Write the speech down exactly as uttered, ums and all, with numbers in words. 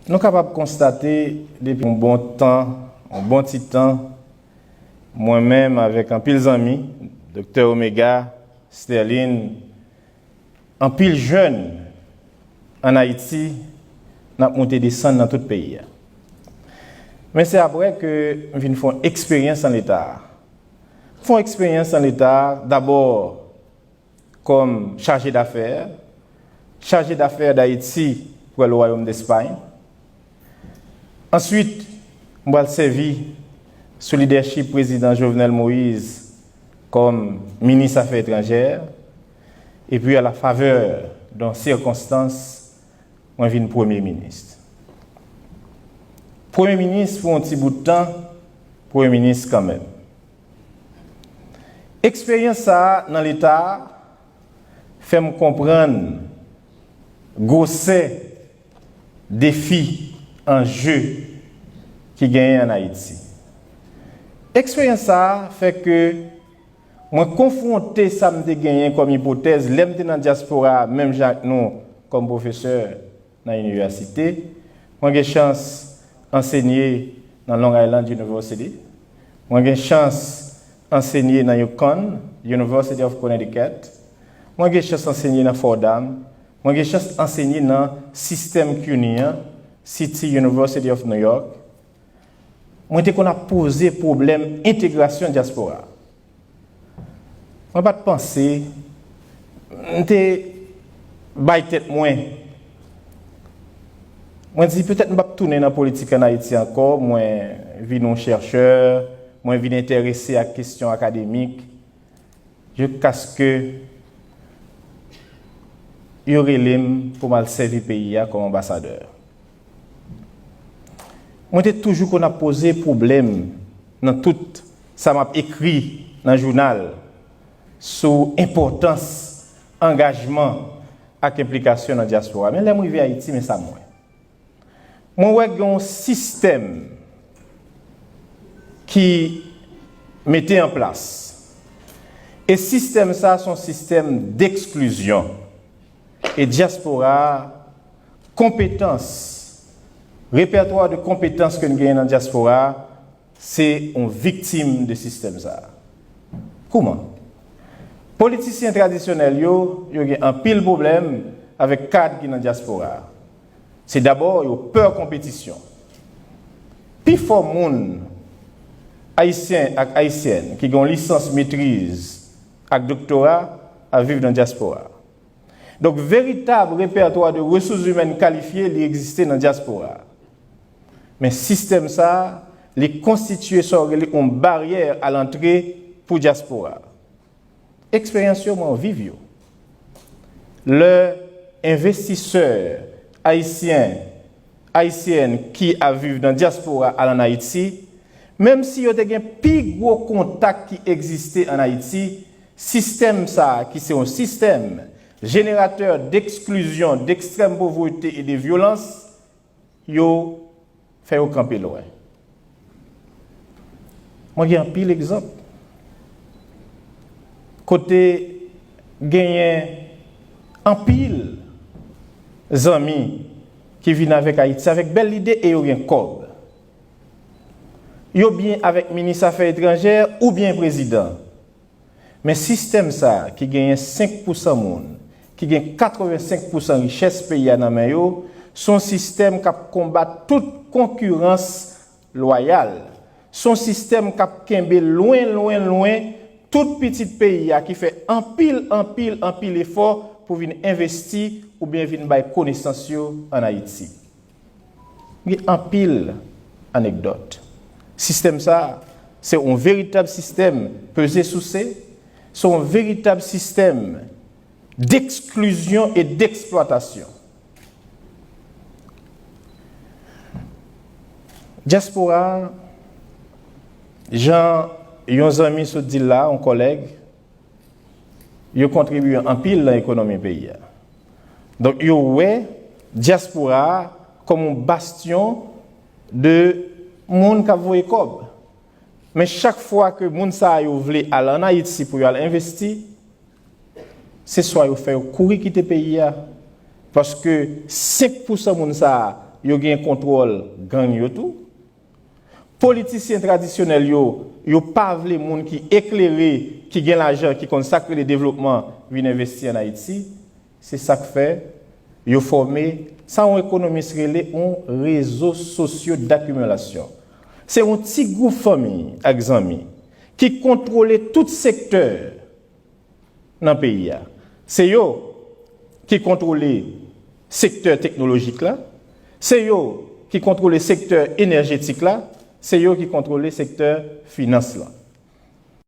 Nou kapab konstate depi yon bon tan, yon bon ti tan, mwen menm avèk anpil zanmi, Doktè Omega, Sterline, anpil jèn ann Ayiti, n ap moute desann nan tout peyi a. Men se apre ke m vin fè yon eksperyans an Leta. M fè yon eksperyans an Leta, dabò kòm chaje dafè, chaje dafè Dayiti pou le Royaume d'Espagne. Answit, m pral sèvi sou lidèchip Prezidan Jovenel Moïse kòm minis afè etranjè, epi a la favè de sirkonstans, mwen vin premye minis. Premye minis pou yon ti bout tan, premye minis kanmenm. Eksperyans sa a nan Leta a fè m konprann gwosè defi, anje ki genyen ann Ayiti. Eksperyans sa a fè ke mwen konfwonte sa m te genyen kòm ipotèz lè m te nan dyaspora a, menm jan ak nou kòm pwofesè nan inivèsite. Mwen gen chans ansenye nan Long Island University. Mwen gen chans ansenye nan UConn, University of Connecticut. Mwen gen chans ansenye nan Fordham. Mwen gen chans ansenye nan sistèm CUNY an, City University of New York. Mwen te konn ap poze pwoblèm entegrasyon dyaspora. Mwen pa t panse, m te bay tèt mwen. Mwen di, petèt m p ap tounen nan politik ann Ayiti ankò, mwen vin yon chèchè, mwen vin enterese ak kesyon akademik, jiskaske yo rele m pou m al sèvi peyi a kòm anbasadè. Mwen te toujou konn ap poze pwoblèm nan tout sa m ap ekri nan jounal sou enpòtans angajman ak enplikasyon nan dyaspora. Men lè m rive Ayiti, men sa m wè. Mwen wè gen yon sistèm ki mete an plas. E sistèm sa a se yon sistèm deksklizyon. E dyaspora a, konpetans, repètwa de konpetans ke n genyen nan dyaspora a, se yon viktim de sistèm sa a. Kouman? Politisyen tradisyonèl yo, yo gen anpil pwoblèm avèk kad ki nan dyaspora a. Se dabò yo pè konpetisyon. Pifò moun, Ayisyen ak Ayisyèn, ki gen yon lisans, metriz ak doktora ap viv nan dyaspora. Donk, veritab repètwa de resous imèn kalifye, li egziste nan dyaspora. Men sistèm sa a, li konstitye sa w rele yon baryè a lantre pou dyaspora. Eksperyans yo, mwen viv yo. Lè envestisè ayisyen, ayisyèn ki ap viv nan dyaspora al ann Ayiti, menm si yo te gen pi gwo kontak ki egziste ann Ayiti, sistèm sa a, ki se yon sistèm jeneratè deksklizyon, dekstrèm povrete e de vyolans, yo fè yo kanpe lwen. Mwen gen anpil egzanp kote genyen anpil zanmi ki vin avèk Ayiti, avèk bèl lide e yo gen kòb. Yo byen avèk minis afè etranjè oubyen prezidan. Men sistèm sa a ki genyen senk pousan moun, ki gen katrevensenk pousan richès peyi a nan men yo, se yon sistèm k ap konbat tout konkirans lwayal. Se yon sistèm k ap kenbe lwen, lwen, lwen tout pitit peyi a ki fè anpil, anpil, anpil efò pou vin envesti oubyen vin bay konesans yo ann Ayiti. Gen anpil anekdòt. Sistèm sa a, se yon veritab sistèm peze souse, se yon veritab sistèm deksklizyon e deksplwatasyon. Dyaspora a, jan yon zanmi sot di l la, yon kòlèg, yo kontribye anpil nan ekonomi peyi a. Donk, yo wè dyaspora a kòm yon bastyon de moun k ap voye kòb. Men chak fwa ke moun sa a yo vle al ann Ayiti pou yo al envesti, se swa yo fè yo kouri kite peyi a, paske senk pousan moun sa a, yo gen kontwòl gang yo tou. Politisyen tradisyonèl yo, yo pa vle moun ki eklere, ki gen lajan, ki konn sa k rele devlopman, vin envesti ann Ayiti. Se sa k fè yo fòme sa yon ekonomis rele yon rezo sosyo dakimilasyon. Se yon ti gwoup fanmi ak zanmi ki kontwole tout sektè nan peyi a. Se yo ki kontwole sektè teknolojik la, se yo ki kontwole sektè enèjetik la, se yo ki kontwole sektè finans la.